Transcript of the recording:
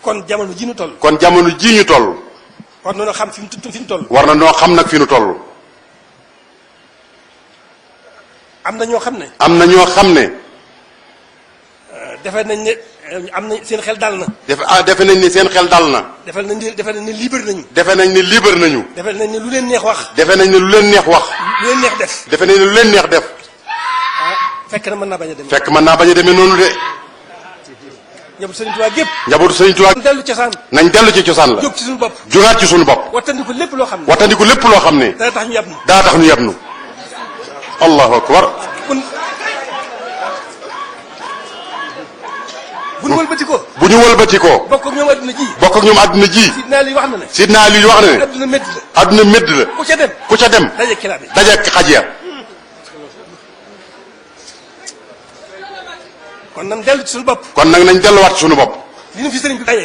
kon jamono ji ñu toll. kon jamono ji ñu toll. war na noo xam fi mu toll. war na noo xam nag fi ñu toll. am na ñoo xam ne. am na ñoo xam ne. defe nañ ne am na seen xel dal na. defe nañ ne seen xel dal na. defe nañ ne libre nañu. defe nañ ne libre nañu. defe nañ ne lu leen neex wax. defe nañ ne lu leen neex wax. lu leen neex def. defe nañ ne lu leen neex def. fekk na mën naa bañ a demee. fekk mën naa bañ a demee noonu de. njabootu Sëriñ Tuubaa gépp. njabootu Sëriñ Tuubaa. nañ dellu cosaan. nañ dellu ci cosaan la. jóg ci suñu bopp. jógaat ci suñu bopp. wattandiku lépp loo xam ne. wattandiku lépp loo xam ne. dana tax ñu yab nu. daa tax ñu yab nu. allahu akbar. bu ñu wëlbatikoo. bu ñu wëlbatikoo. bokk ak ñoom adduna ji. bokk ak ñoom adduna ji. Sidna Ali wax na ne. Sidna Ali wax na ne. adduna métti la. adduna métti la. ku ca dem. ku ca dem. dajeeg kilaab yi. dajeeg xaj ya. kon nan dellu ci suñu bopp. kon nag nañ delluwaat ci suñu bopp. li ñu fi sëriñ bi bàyyee.